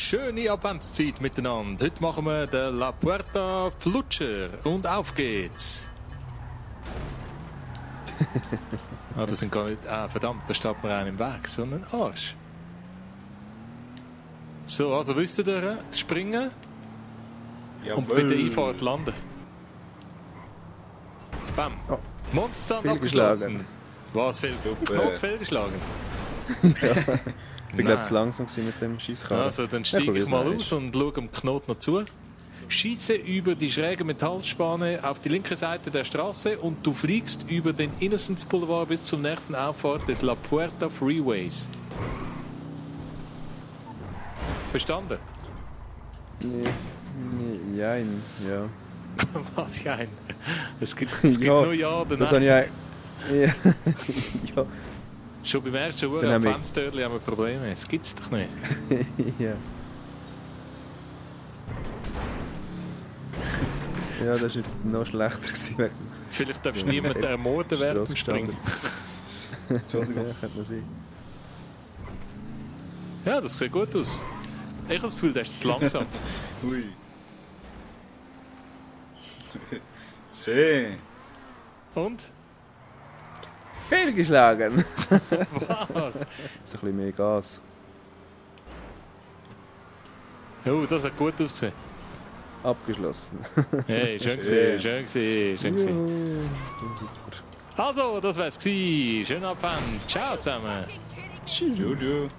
Schöne Adventszeit miteinander. Heute machen wir den La Puerta Flutscher und auf geht's. Das sind gar nicht... verdammt, da steht mir einer im Weg, sondern Arsch. So, also wisst ihr, springen und bei der Einfahrt landen. Bam. Oh. Monster abgeschlossen. Was, Knot fehlgeschlagen? Ja. Ich bin gerade zu langsam mit dem Schießkarren. Also, dann steige ich mal aus und schaue dem Knot noch zu. Schieße über die schräge Metallspanne auf die linke Seite der Straße und du fliegst über den Innocence Boulevard bis zum nächsten Auffahrt des La Puerta Freeways. Verstanden? Ja. Was, ja? Es gibt nur Ja oder Nein. Das habe ich ja. Ja. Schon beim ersten Adventstörli haben wir Probleme. Das gibt es doch nicht. Ja. Ja, das war jetzt noch schlechter gewesen. Vielleicht darfst du niemanden ermorden während dem Springen. Entschuldigung. Ja, könnte man sein. Ja, das sieht gut aus. Ich habe das Gefühl, das ist zu langsam. Ui. Schön. Und? Fehlgeschlagen! Was? Jetzt ein bisschen mehr Gas. Oh, das hat gut ausgesehen. Abgeschlossen. Hey, schön gesehen, schön gesehen, schön gesehen. Also, das wär's gewesen. Schönen Abend. Ciao zusammen. Tschüss.